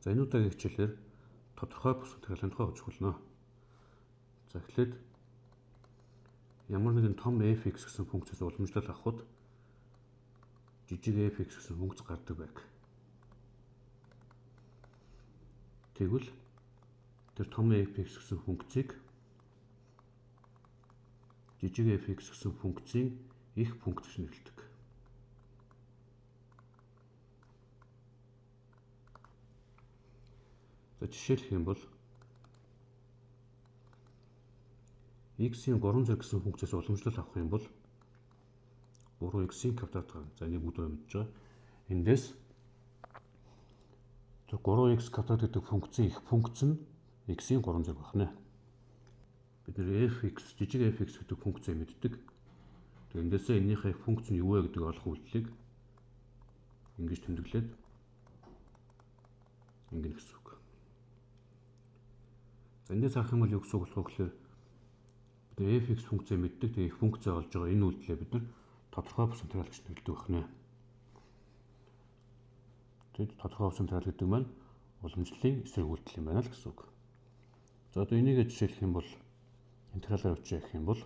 За, энэ удаагийн хичээлээр тодорхой бус интегралийн тухай үзэх болно. За, эхлээд ямар нэгэн том fx гэсэн функцээс уламжлал авахад жижиг fx гэсэн функц гардаг байг. Тэгвэл тэр том fx гэсэн функцийг жижиг fx гэсэн функцийн их функц гэж нэрлэдэг. За, жишээлх юм бол x-ийн 3 зэрэг гэсэн функцээс уламжлал авах юм бол 3x-ийн квадрат гарна. За, энийг бүгд мэдж байгаа. Эндээс тэр 3x квадрат гэдэг функцийн их функц нь x-ийн 3 зэрэг байна. Бид нэр fx, жижиг fx гэдэг функцийг мэддэг. Тэгээ эндээсээ энэнийхээ функц нь юу вэ гэдэг олох үйлдэлийг ингэж тэмдэглээд ингэнэ гэсэн үг. За, эндээс харах юм бол юу гэсэн үг болох вэ гэхээр бид нар fx функцийг мэддэг. Тэгээ их функцээ олж байгаа энэ үйлдэлээ бид нар тодорхой бус интеграл гэж нэрлэдэг байна. Тэгээд тодорхой бус интеграл гэдэг маань уламжлалын эсрэг үйлдэл юм байна л гэсэн үг. За, одоо энийг жишээлх юм бол интегралаар авчиж гэх юм бол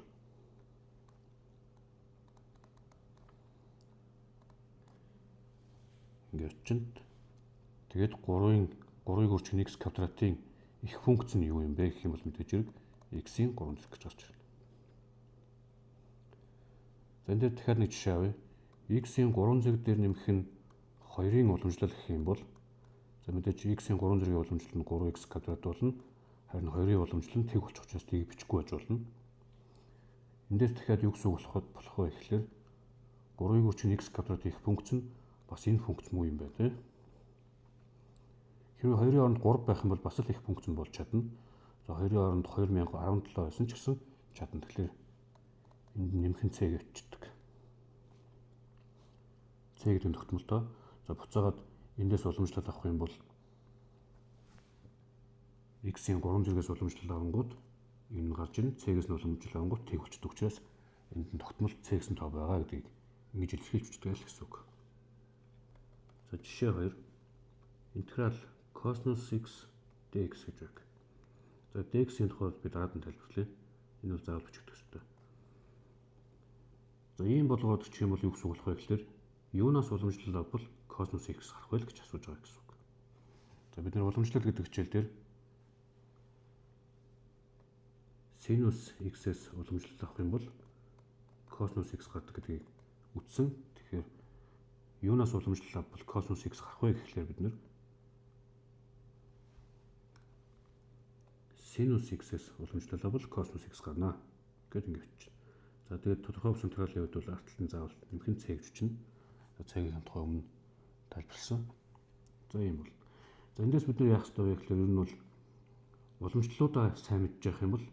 ингээд чинь тэгээд 3-ын 3-ыг үржих x квадратын их функц нь юу юм бэ гэх юм бол мэдээж хэрэг x-ийн 3 зэрэг гэж гарч ирнэ. За, энэ дээр дахиад нэг жишээ авъя. X-ийн 3 зэрэг дээр нэмэх нь 2-ын уламжлал гэх юм бол, за, мэдээж x-ийн 3 зэргийн уламжлал нь 3x квадрат болно. Харин 2-ын уламжлал нь тэг болчих учраас тийг бичихгүй байж болно. Эндээс дахиад юу гэсэн үг болох вэ гэхлээр 3-ыг үржих x квадрат их функц нь бас энэ функц муу юм байна, тийм. Хэрвээ 2-ын оронд 3 байх юм бол бас л их функц нь болж чадна. За, 2-ын оронд 2017 байсан ч гэсэн чадна. Тэгэхээр энд нэмэх нь c гэвчдэг. C гэдэг нь тогтмолтой. За, буцаагаад эндээс уламжлал авах юм бол x-ийн 3 зэргээс уламжлал авангууд энэ нь гарч ирнэ. C-гээс нь уламжлал авангууд тэг болчихдог учраас энд нь тогтмол c гэсэн тоо байгаа гэдгийг ингэж илэрхийлж бичдэг л гэсэн үг. За, жишээ 2. Интеграл косинус x dx гэж байна. За, dx-ийн тухайд би дараад нь тайлбарлая. Энэ бол заавал бичигдэх ёстой. За, ийм болгоод очих юм бол юу гэсэн үг болох вэ гэхээр юунаас уламжлал авбал косинус x гарах вэ гэж асууж байгаа гэсэн үг. За, бид нар уламжлал гэдэг хичээл дээр синус x-ээс уламжлал авах юм бол косинус x гардаг гэдгийг үтсэн. Тэгэхээр юунаас уламжлал авбал косинус x гарах вэ гэхлээр бид нар синус x-ээс уламжлал авбал косинус x гарна гэдээ ингэ бичнэ. За, тэгээд тодорхой бус интегралийн хувьд бол ард талд нь заавал нэмэх нь c гэж бичнэ. За, c-ийн тухай өмнө тайлбарласан. За, ийм бол. За, эндээс бид нар яах ёстой вэ гэхлээр ер нь бол уламжлалуудаа сайн мэдж явах юм бол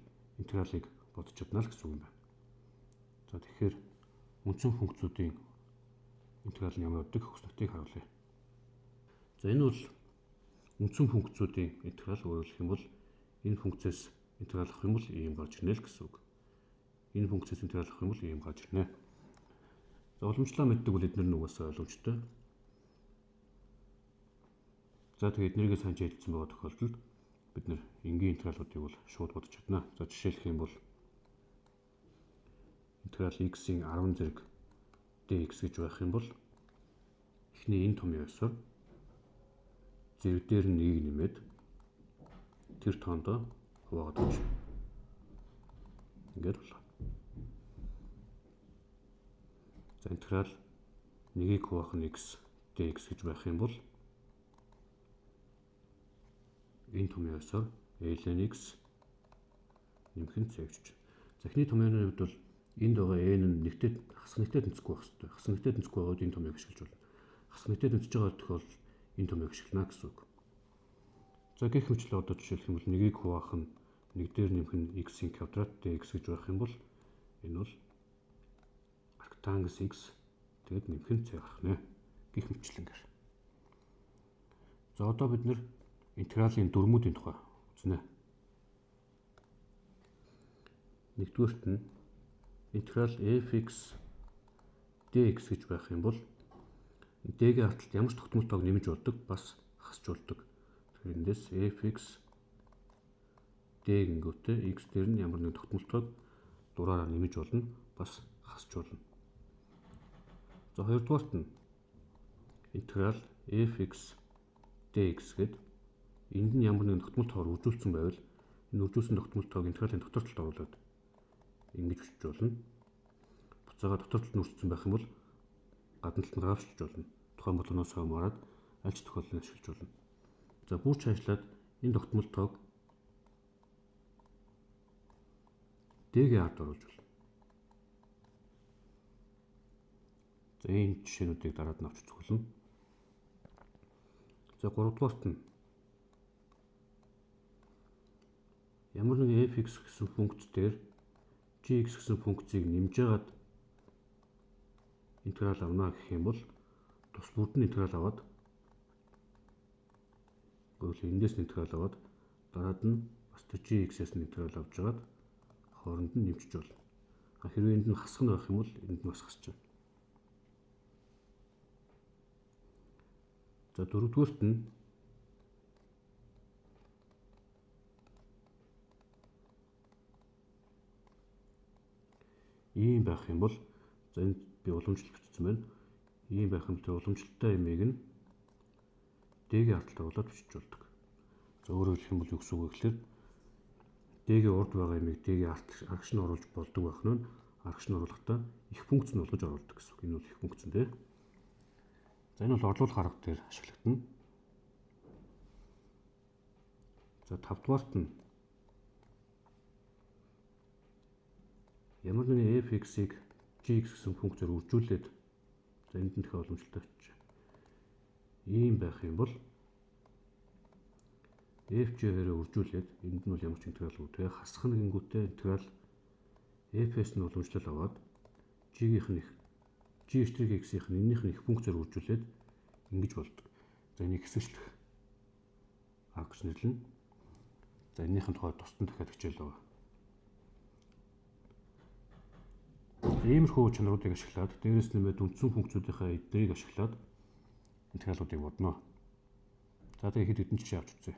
интегралыг бодож чадна л гэсэн үг юм байна. За, тэгэхээр үндсэн функцүүдийн интеграл нь ямар өгдөг хөснөтийг харуулъя. За, энэ бол үндсэн функцүүдийн интеграл, өөрөөр хэлэх юм бол энэ функцээс интеграл авах юм бол ийм гарч ирнэ л гэсэн үг. Энэ функцээс интеграл авах юм бол ийм гарч ирнэ. За, уламжлалаа мэддэг бол эдгээр нь угаасаа ойлгомжтой. За, тэгээд эднэрийг сайн чийлсэн байгаа тохиолдолд бид нэр энгийн интегралуудыг бол шууд бодож чадна. За, жишээлх юм бол интеграл x-ийн 10 зэрэг dx гэж байх юм бол эхний энэ томьёо ёсоор зэрэг дээр нь 1-ийг нэмээд тэр тоондоо хуваагаад өгч. Ингээд болоо. За, интеграл 1-ийг хуваах нь x dx гэж байх юм бол энэ томьёо ёсоор ln x нэмэх нь c гэж. За, эхний томьёоны хувьд бол энд байгаа n нь нэгтэй хасах нэгтэй тэнцэхгүй байх хэрэгтэй. Хасах нэгтэй тэнцэхгүй байгаад энэ томьёог ашиглаж болно. Хасах нэгтэй тэнцэж байгаа тохиолдолд энэ томьёог ашиглана гэсэн үг. За, гэх мэтлээ одоо жишээлх юм бол 1-ийг хуваах нь 1 дээр нэмэх нь x-ийн квадрат dx гэж байх юм бол энэ бол арктангус x тэгээд нэмэх нь c гарах нэ. Гэх мэтлэнгээр. За, одоо бид нэр интегралийн дүрмүүдийн тухай үзнэ. Нэгдүгээрт нь интеграл fx dx гэж байх юм бол d-ийн арталт ямар ч тогтмол тоог нэмж болдог, бас хасч болдог. Тэгэхээр Эндээс fx d гингүүтээ x дээр нь ямар нэгэн тогтмол тоог дураараа нэмж болно, бас хасч болно. За хоёрдугаарт нь интеграл fx dx гээд энд нь ямар нэгэн тогтмол тоогоор үржүүлсэн байвал энэ үржүүлсэн тогтмол тоог интегралийн дотор талд оруулаад ингэж өчөж болно. Буцаага дотор талд нь үржсэн байх юм бол гадна талд нь гаргаж болно. Тухайн болгоноос хамаарат аль ч тохиолдлыг ашиглаж болно. За бүр цаашлаад энэ тогтмол тоог D-ийн ард оруулж болно. За ийм жишээнүүдийг дараад нь авч үзэх болно. За гуравдугаарт нь ямар нэгэн fx гэсэн функц дээр gx гэсэн функцийг нэмж яагаад интеграл авна гэх юм бол тус бүрд нь интеграл аваад өөрөлд эндээс нь интеграл аваад дараад нь бас тэр gx-ээс нь интеграл авч жагаад хооронд нь нэмчиж болно. Хэрвээ энд нь хасах нь байх юм бол энд нь бас хасч байна. За дөрөвдүгээрт нь ийм байх юм бол за энд би уламжлалт бичсэн байна. Ийм байх юм бол тэр уламжлалтай юмыг нь D-ийн ард талд оруулаад бичиж болдог. За өөрөөр хэлэх юм бол юу гэсэн үг вэ гэхээр D-ийн урд байгаа юмыг D-ийн аргаш нь оруулж болдог байх нь аргаш нь оруулахдаа их функц нь болгож оруулдаг гэсэн үг. Энэ бол их функц нь тий. За энэ бол орлуулах арга дээр ашиглагдана. За тавдугаарт нь ямар нэгэн fx-ийг gx гэсэн функцээр үржүүлээд за энд нь дахиад уламжлалтай очиж. Ийм байх юм бол fg-ээрээ үржүүлээд энд нь бол ямар ч интеграл үү те хасах нь гингүүтээ интеграл fs нь уламжлал аваад g-ийнх нь g'-x-ийнх нь энэнийх нь их функцээр үржүүлээд ингэж болдог. За энийг хэсэгчлэх арга гэж нэрлэнэ. За энэнийх нь тухай тусдан дахиад хичээл байгаа. Иймэрхүү чанаруудыг ашиглаад дээрээс нэмээд үндсэн функцүүдийнхээ эднэрийг ашиглаад интегралуудыг бодно. За тэгээ хэд хэдэн жишээ авч үзье.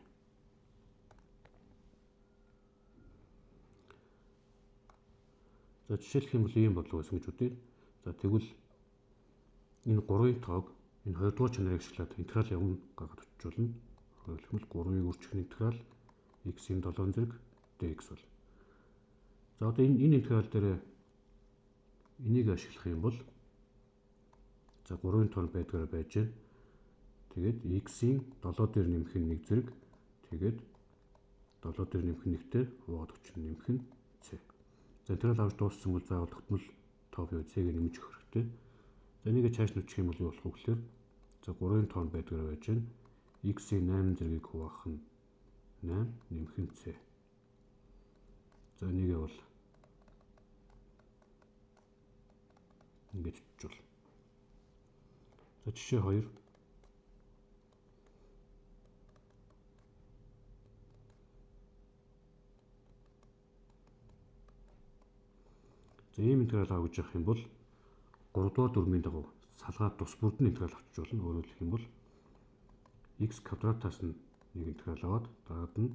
За жишээлх юм бол ийм бодлого байсан гэж үзье. За тэгвэл энэ 3-ын тоог энэ 2 дугаар чанарыг ашиглаад интеграл явна гаргаад очиж болно. Өөрөөр хэлбэл 3-ыг үржих нь интеграл x-ийн 7 зэрэг dx бол. За одоо энэ интеграл дээр энийг ашиглах юм бол за 3-ын тоон байдгаараа байж байна. Тэгээд x-ийн 7 дээр нэмэх нь 1 зэрэг тэгээд 7 дээр нэмэх нь 1-тэй хуваагаад өчнө нэмэх нь c. За интеграл авч дууссан бол заавал тогтмол тоо буюу c-г нэмж өгөх хэрэгтэй. За энийг чааш нь өччих юм бол юу болох вэ гэхээр за 3-ын тоон байдгаараа байж байна. X-ийн 8 зэргийг хуваах нь 8 нэмэх нь c. За энийгээ бол ингэж өччих болно. За жишээ 2. За ийм интеграл авах гэж явах юм бол 3 дугаар дүрмийн дагуу салгаад тус бүрд нь интеграл авчиж болно. Өөрөөр хэлэх юм бол x квадратаас нь нэг интеграл аваад дараад нь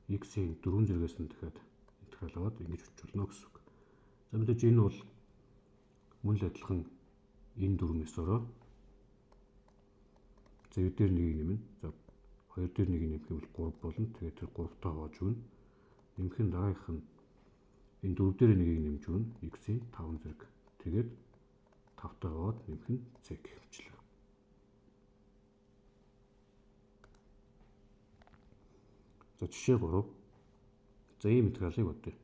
x-ийн 4 зэргээс нь дахиад интеграл аваад ингэж өчөж болно гэсэн үг. За мэдээж энэ бол мөн л адилхан энэ дүрмээс ороо. За 9 дээр 1-ийг нэмнэ. За 2 дээр 1-ийг нэмэх юм бол 3 болно. Тэгээд тэр 3-таа хувааж өгнө. Нэмэх нь дараагийнх нь энэ 4 дээр 1-ийг нэмж өгнө. X-ийн 5 зэрэг. Тэгээд 5-таа хаваад нэмэх нь c гэх мэтлээ. За жишээ 3. За ийм интегралыг бодъё.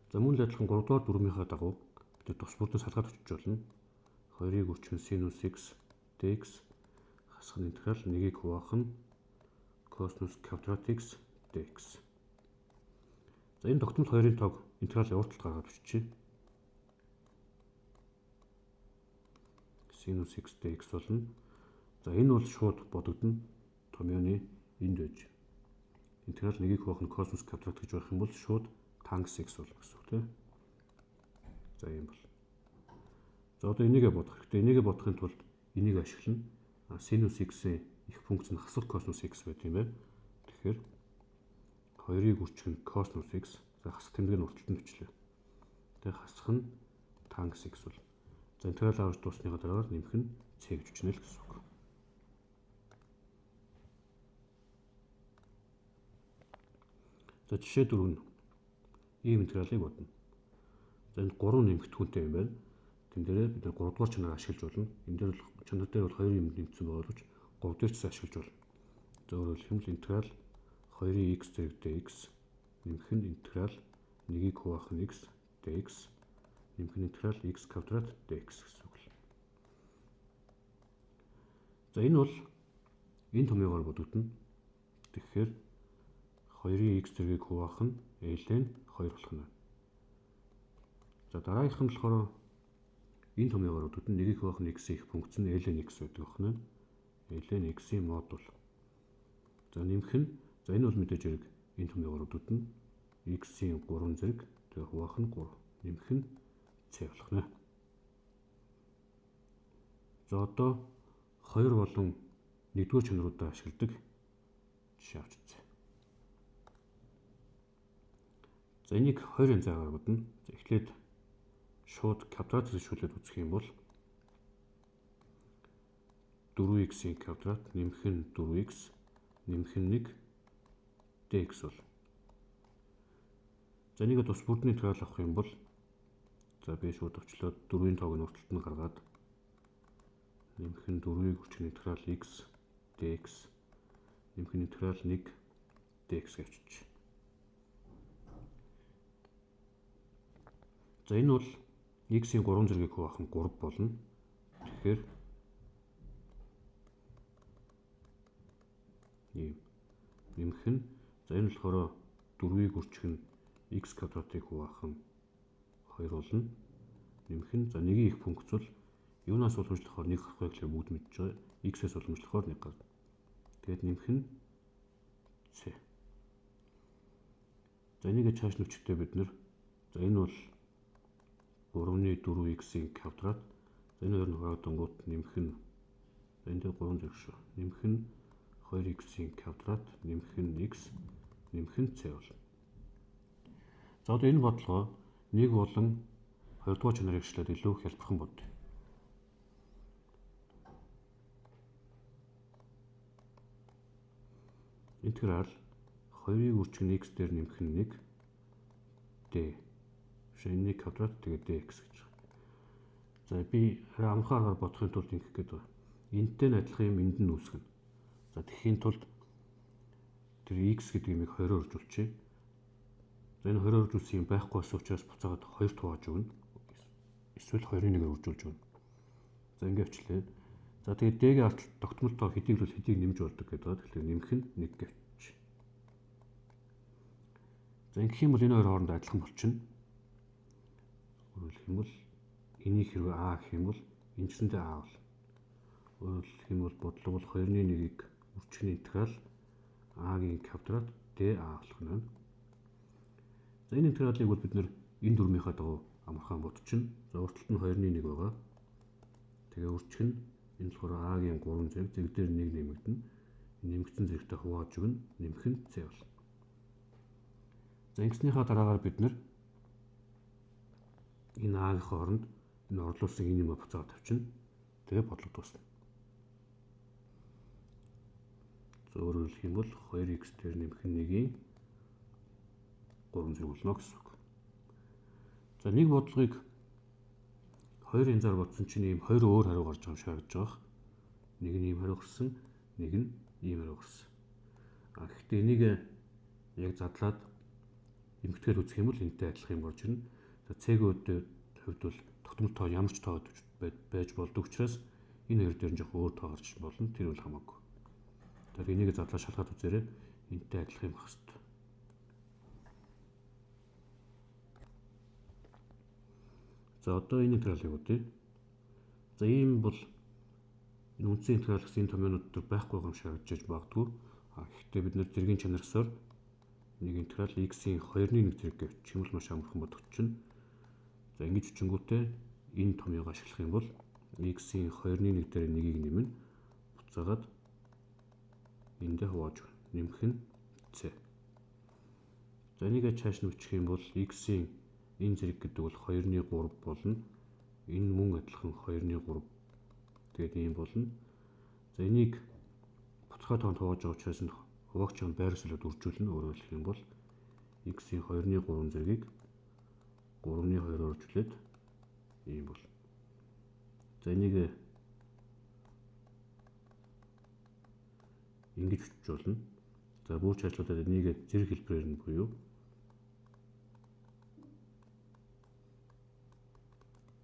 За мөн л адилхан 3 дугаар дүрмийнхаа дагуу бид тус бүрдэн салгаад өчөж болно. 2-ыг үржих нь синус x dx хасах нь интеграл 1-ийг хуваах нь косинус квадрат x dx. За энэ тогтмол 2-ын тоог интеграл урд талд гаргаад өччихье. Синус x dx болно. За энэ бол шууд бодогдно. Томьёоны энд байж. Интеграл 1-ийг хуваах нь косинус квадрат гэж байх юм бол шууд тангенс x болно гэсэн үг тийм. За ийм бол. За одоо энийгээ бодох хэрэгтэй. Энийгээ бодохын тулд энийг ашиглана. Синус x-ийн их функц нь хасах косинус x байт юм байна. Тэгэхээр 2-ыг үрчих нь косинус x. За хасах тэмдэг нь урталт нь бичлээ. Тэгээ хасах нь тангенс x бол. За интеграл авч дуусныхаа дараагаар нэмэх нь c гэж бичнэ л гэсэн үг. За жишээ 4 нь ийм интегралыг бодно. За энд 3 нэмэгдэхүүнтэй юм байна. Тэн дээрээ бид нар 3 дугаар чанарыг ашиглаж болно. Энэ дээр бол чанар дээр бол 2 юм нэмэгдсэн байгаа боловч 3 дээр ч гэсэн ашиглаж болно. За өөрөөр хэлбэл интеграл 2-ийн x зэрэг dx нэмэх нь интеграл 1-ийг хуваах нь x dx нэмэх нь интеграл x квадрат dx гэсэн үг л. За энэ бол энэ томьёогоор бодогдоно. Тэгэхээр 2-ийн x зэргийг хуваах нь ln 2 болох нь. За дараагийнх нь болохоор энэ томьёогоор бодогдоно. 1-ийг хуваах нь x-ийн их функц нь ln x байдаг байна. ln x-ийн модуль. За нэмэх нь за энэ бол мэдээж хэрэг энэ томьёогоор бодогдоно. X-ийн 3 зэрэг тэгээ хуваах нь 3 нэмэх нь c болох нэ. За одоо 2 болон 1-р чанаруудаа ашигладаг жишээ авч үзье. За энийг 2 янзаар бодно. За эхлээд шууд квадрат зэрэгшүүлээд үзэх юм бол 4x-ийн квадрат нэмэх нь 4x нэмэх нь 1 dx бол. За энийг тус бүрдний интеграл авах юм бол за би шууд авчлаад 4-ийн тоог нь урталт нь гаргаад нэмэх нь 4-ийг үрчих интеграл x dx нэмэх нь интеграл 1 dx гэж авчиж. За энэ бол x-ийн 3 зэргийг хуваах нь 3 болно. Тэгэхээр ийм нэмэх нь за энэ болохоор 4-ийг үрчих нь x квадратыг хуваах нь 2 болно. Нэмэх нь за 1-ийн их функц бол юунаас уламжлахаар 1 гарах вэ гэхлээр бүгд мэдж байгаа. X-ээс уламжлахаар 1 гарна. Тэгээд нэмэх нь c. За энийг чааш нүчтэй бид нэр за энэ бол 3-ны 4x-ийн квадрат. За энэ хоёр нь хуваагдангууд нэмэх нь за энэ дээр 3 зэрэг шүү. Нэмэх нь 2x-ийн квадрат нэмэх нь x нэмэх нь c болно. За одоо энэ бодлогоо 1 болон 2 дугаар чанарыг ашиглаад илүү хялбархан бодъё. Интеграл 2-ыг үрчих нь x дээр нэмэх нь 1 d. Шинэ квадрат тэгээ dx гэж байна. За би арай амархан аргаар бодохын тулд ингэх гээд байна. Энтэй нь адилхан юм энд нь үүсгэнэ. За тэгэхийн тулд тэр x гэдэг юмыг 20-оор үржүүлчихье. За энэ 20-оор үржүүлсэн юм байхгүй байсан учраас буцаагаад 2 хувааж өгнө. Эсвэл 2-ын 1-ээр үржүүлж өгнө. За ингэ авчлаа. За тэгээд d-ийн ард тогтмол тоо хэдийг л хэдийг нэмж болдог гэдэг байгаа. Тэгэхээр нэмэх нь 1 гэвч. За ингэх юм бол энэ хоёр хоорондоо адилхан болчихно. Өөрөөр хэлэх юм бол энийг хэрвээ а гэх юм бол энэ чсэндээ а бол. Өөрөөр хэлэх юм бол бодлого бол 2-ны 1-ийг үрчний интеграл а-гийн квадрат d а болох нь. За энэ интегралыг бол бид нэр энэ дүрмийнхаа дагуу амархан бодчихно. За урталт нь 2-ны 1 байгаа. Тэгээ үрчих нь энэ болохоор а-гийн 3 зэрэг зэрэг дээр 1 нэмэгдэнэ. Нэмэгдсэн зэрэгтэй хувааж өгнө. Нэмэх нь c болно. За ингэснийхаа дараагаар бид нэр энэ а-гийн хооронд энэ орлуулсан энэ юм буцаад тавьчихна. Тэгээ бодлого дуусна. За өөрөөр хэлэх юм бол 2x дээр нэмэх нь 1-ийн 3 зэрэг болно гэсэн үг. За нэг бодлогыг хоёр янзаар бодсон чинь ийм хоёр өөр хариу гарч байгаа юм шиг харагдаж байгаа. Нэг нь ийм хариу гарсан, нэг нь ийм хариу гарсан. А гэхдээ энийг яг задлаад эмгтгэл үзэх юм бол энэтэй адилхан юм болж ирнэ. За C-ийн хувьд бол тогтмол тоо ямар ч тоо байж болдог учраас энэ хоёр дээр нь жоох өөр тоо гарч болно. Тэр бол хамаагүй. Тэгэхээр энийг задлаа шалгаад үзээрэй. Энэтэй адилхан юм байх хэрэгтэй. За одоо энэ интегралыг бодъё. За ийм бол энэ үндсэн интеграл гэсэн энэ томьёонууд дээр байхгүй юм шиг харагдаж магадгүй. А гэхдээ бид нэр зэргийн чанарсаар нэг интеграл x-ийн 2-ны 1 зэрэг гэж чимэл маш амархан бодогдчихно. За ингэж өчнгүүтээ энэ томьёогоо ашиглах юм бол x-ийн 2-ны 1 дээр 1-ийг нэмнэ. Буцаагаад эндээ хувааж өгнө. Нэмэх нь c. За энийгээ чааш нь бичих юм бол x-ийн энэ зэрэг гэдэг бол 2-ны 3 болно. Энэ мөн адилхан 2-ны 3. Тэгээд ийм болно. За энийг буцхай тоонд хувааж байгаа учраас нь хуваагч нь байр суурьд үржүүлнэ. Өөрөөр хэлэх юм бол x-ийн 2-ны 3 зэргийг 3-ны 2-оор үржүүлээд ийм бол. За энийг ингэж бичиж болно. За бүр чаашлуудад энийг зэрэг хэлбэрээр нь буюу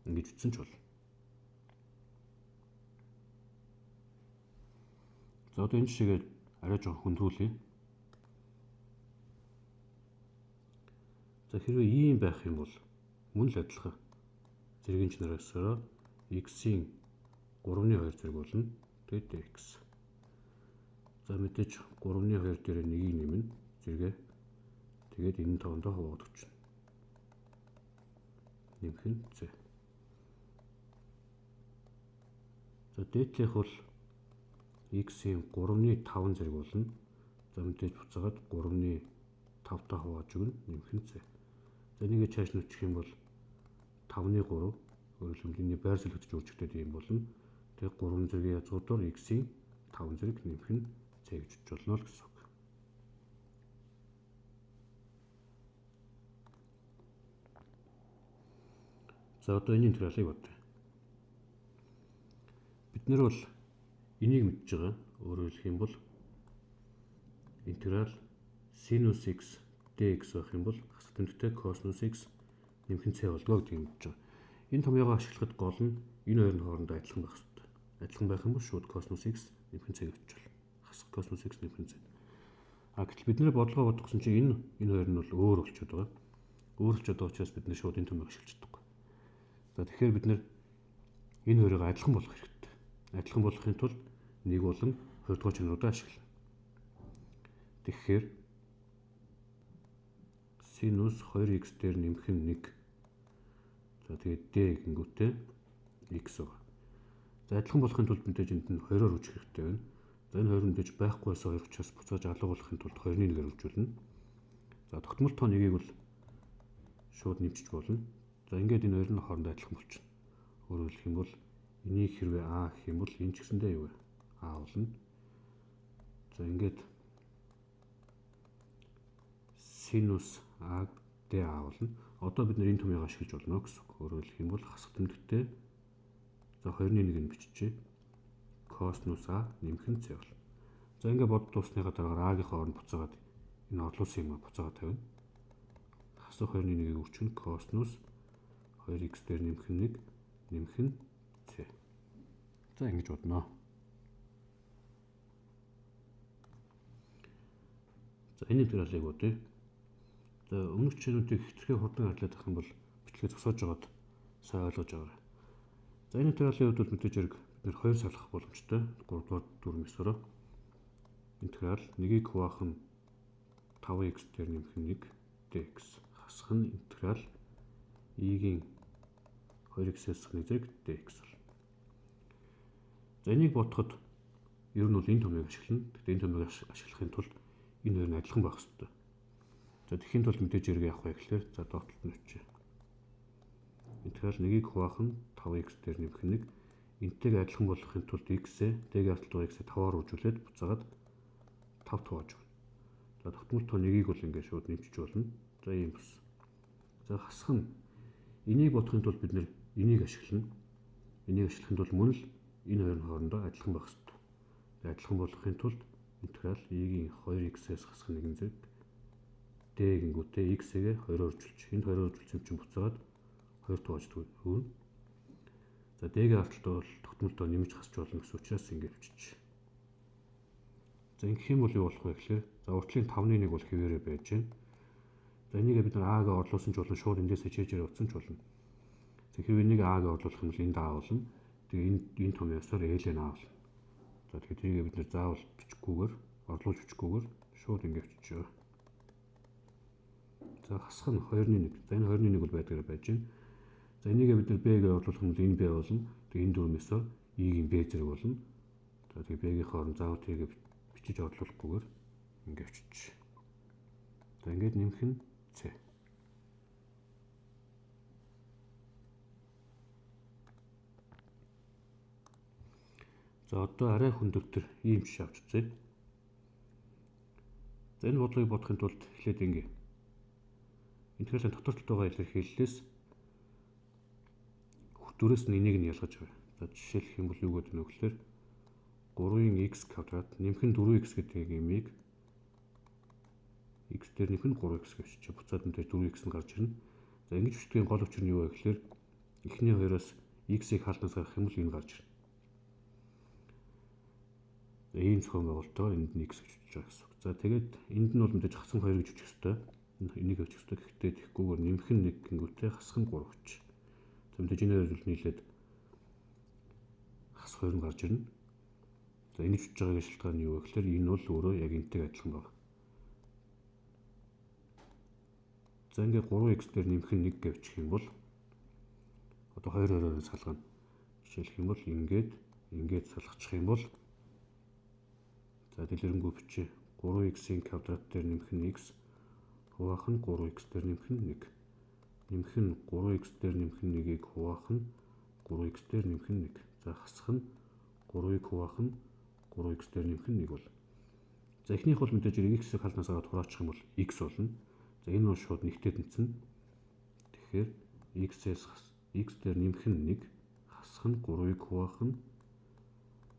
ингэж бичсэн ч болно. За одоо энэ жишээгээ арай жоохон хөндрүүлье. За хэрвээ ийм байх юм бол мөн л адилхан зэргийн чанараасаа x-ийн 3-ны 2 зэрэг болно. Тэгээд dx. За мэдээж 3-ны 2 дээр 1-ийг нэмнэ зэрэгээ. Тэгээд энэ тоондоо хуваагаад өгчнө. Нэмэх нь c. За дээдлэх бол x-ийн 3-ны 5 зэрэг болно. За мэдээж буцаагаад 3-ны 5-таа хувааж өгнө. Нэмэх нь c. За энийгээ чааш нь өччих юм бол 5-ны 3 өөрөөр хэлбэл энэний байр солигдож өөрчлөгдөд юм болно. Тэгээ 3 зэргийн язгуудаар x-ийн 5 зэрэг нэмэх нь c гэж бичиж болно л гэсэн үг. За одоо энэ интегралыг бодъё. Бид нар бол энийг мэдж байгаа. Өөрөөр хэлэх юм бол интеграл синус x dx байх юм бол хасах тэмдэгтэй косинус x нэмэх нь c болдгоо гэдгийг мэдж байгаа. Энэ томьёогоо ашиглахад гол нь энэ хоёр нь хоорондоо адилхан байх ёстой. Адилхан байх юм бол шууд косинус x нэмэх нь c гэж бичиж болно. Хасах косинус x нэмэх нь c. А гэтэл бид нэр бодлогоо бодох гэсэн чинь энэ хоёр нь бол өөр болчиход байгаа. Өөр болчиход байгаа учраас бид нэр шууд энэ томьёог ашиглаж чадахгүй. За тэгэхээр бид нэр энэ хоёрыг адилхан болгох хэрэгтэй. Адилхан болгохын тулд нэг болон хоёр дугаар чанаруудаа ашиглана. Тэгэхээр синус 2x дээр нэмэх нь 1. За тэгээд d гингүүтээ x байгаа. За адилхан болохын тулд мэдээж энд нь 20-оор үржих хэрэгтэй байна. За энэ 20 мэдээж байхгүй байсан 2 учраас буцааж алга болохын тулд 2-ны 1-ээр үржүүлнэ. За тогтмол тоо 1-ийг бол шууд нэмчих болно. За ингээд энэ хоёр нь хоорондоо адилхан болчихно. Өөрөөр хэлэх юм бол энийг хэрвээ а гэх юм бол энэ ч гэсэндээ юу вэ? А болно. За ингээд синус а d а болно. Одоо бид нэр энэ томьёогоо ашиглаж болно гэсэн үг. Өөрөөр хэлэх юм бол хасах тэмдэгтэй за 2-ны 1 нь биччихье. Косинус а нэмэх нь c болно. За ингээд бод дуусныхаа дараагаар а-гийнхаа оронд буцаагаад энэ орлуулсан юм буцаагаад тавина. Хасах 2-ны 1-ийг үрчгэн косинус 2x дээр нэмэх нь 1 нэмэх нь c. За ингэж бодно. За энэ интегралыг бодъё. За өмнөх жишээнүүдийг хэтэрхий хурдан харьлаад авах юм бол бичлэгээ зогсоож байгаад сайн ойлгож байгаарай. За энэ интегралийн хувьд бол мэдээж хэрэг бид нэр 2 салгах боломжтой. 3 дугаар дүрм ёсороо интеграл 1-ийг хуваах нь 5x дээр нэмэх нь 1 dx хасах нь интеграл e-ийн 2x-ээс нэг зэрэг dx бол. За энийг бодоход ер нь бол энэ томьёог ашиглана. Гэхдээ энэ томьёог ашиглахын тулд энэ хоёр нь адилхан байх ёстой. За тэгэхийн тулд мэдээж хэрэг явах вэ гэхлээр за доотлолт нь өчье. Интеграл 1-ийг хуваах нь 5x дээр нэмэх нь 1. Энтэйг адилхан болгохын тулд x-ээ d-ийн артал x-ээ 5-аар үржүүлээд буцаагаад 5 хувааж өгнө. За тогтмол тоо 1-ийг бол ингээд шууд нэмчиж болно. За ийм бас. За хасах нь энийг бодохын тулд бид нэр энийг ашиглана. Энийг ашиглахын тулд мөн л энэ хоёр нь хоорондоо адилхан байх ёстой. Адилхан болгохын тулд интеграл e-ийн 2x-ээс хасах нэгэн зэрэг d гингүүтээ x-гээ 2-оор үржүүлж. Энд 2-оор үржүүлсэн чинь буцаагаад 2 хувааж өгнө. За d-ийн арталт бол тогтмолдоо нэмж хасч болно гэсэн учраас ингэж бичиж. За ингэх юм бол юу болох вэ гэхээр за уртлын 5-ны 1 бол хэвээрээ байж байна. За энийг бид нар а-гээ орлуулсан ч болно, шууд эндээс хичээжээр утсан ч болно. За хэрвээ энийг а-гээ орлуулах юм бол энд а болно. Тэгээ энэ том ёсоор ln а болно. За тэгэхээр тэрийг бид нар заавал бичихгүйгээр, орлуулж бичихгүйгээр шууд ингэж бичиж. За хасах нь 2-ны 1. За энэ 2-ны 1 бол байдгаараа байж байна. За энийг бид нар b-гээ орлуулах юм бол энэ b болно. Тэгээ энэ дөрмөөсөө e-ийн b зэрэг болно. За тэгээ b-ийн оронд заавал тэрийг бичиж орлуулахгүйгээр ингэ бичиж. За ингээд нэмэх нь c. За одоо арай хүндөвтөр ийм жишээ авч үзье. За энэ бодлогыг бодохын тулд эхлээд ингэ. Интегралийн дотор талд байгаа илэрхийллээс дүрээс нь энийг нь ялгаж авъя. За жишээлх юм бол юу гэдэг нь вэ гэхээр 3-ын x квадрат нэмэх нь 4x гэдэг имийг x дээр нэмэх нь 3x гэж бичиж буцаад энэ дээр 4x нь гарч ирнэ. За ингэж бичдгийн гол учир нь юу вэ гэхээр эхний хоёроос x-ийг хаалтнаас гаргах юм бол энэ гарч ирнэ. За ийм зохион байгуулалтаар энд нь x гэж бичиж байгаа гэсэн үг. За тэгээд энд нь бол мэдээж хасах нь 2 гэж бичих ёстой. Энийг бичих ёстой. Гэхдээ тэгхгүйгээр нэмэх нь 1 гингүүтээ хасах нь 3 гэж. За мэдээж энэ хоёр зүйл нийлээд хасах 2 нь гарч ирнэ. За ингэж бичиж байгаагийн шалтгаан нь юу вэ гэхээр энэ бол өөрөө яг энэтэй адилхан байна. За ингээд 3x дээр нэмэх нь 1 гэж бичих юм бол одоо 2 2-оор салгана. Жишээлх юм бол ингээд салгачих юм бол за дэлгэрэнгүй бичээ. 3x-ийн квадрат дээр нэмэх нь x хуваах нь 3x дээр нэмэх нь 1. Нэмэх нь 3x дээр нэмэх нь 1-ийг хуваах нь 3x дээр нэмэх нь 1. За хасах нь 3-ыг хуваах нь 3x дээр нэмэх нь 1 бол. За эхнийх бол мэдээж x-ийг халнаас аваад хураачих юм бол x болно. За энэ бол шууд нэгтэй тэнцэнэ. Тэгэхээр x-ээс x дээр нэмэх нь 1, хасах нь 3-ыг хуваах нь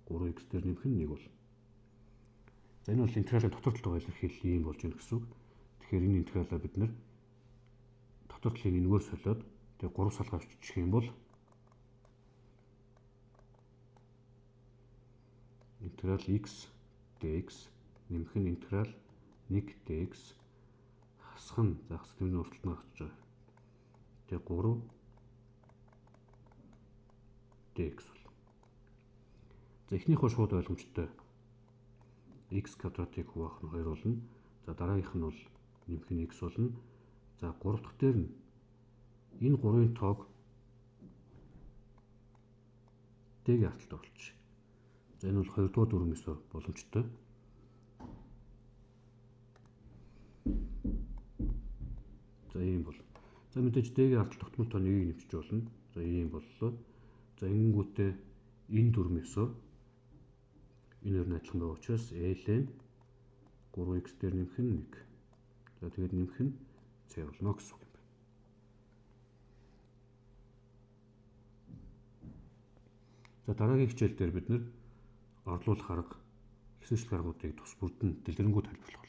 3x дээр нэмэх нь 1 бол. За энэ бол интегралийн дотор талд байгаа илэрхийлэл ийм болж байна гэсэн үг. Тэгэхээр энэ интегралаа бид нэр дотор талыг энэгээр солиод тэгээ 3 салгаа авччих юм бол интеграл x dx нэмэх нь интеграл 1 dx хасах нь за хасах тэмдэг урталт нь гарч байгаа. Тэгээ 3 dx бол. За эхнийх бол шууд ойлгомжтой. X квадратыг хуваах нь 2 болно. За дараагийнх нь бол нэмэх нь x болно. За 3 дахь дээр нь энэ 3-ын тоог d-ийн арталт оруулчих. За энэ бол 2 дугаар дүрмээс боломжтой. За ийм бол. За мэдээж d-ийн арталт тогтмол тоо 1-ийг нэмчих болно. За ийм боллоо. За ингэнгүүтээ энэ дүрмээс энэ хоёр нь адилхан байгаа учраас ln 3x дээр нэмэх нь 1. За тэгээд нэмэх нь c болно гэсэн үг юм байна. За дараагийн хичээл дээр бид нэр орлуулах арга, хэсэгчлэх аргуудыг тус бүрдэн дэлгэрэнгүй тайлбарлах.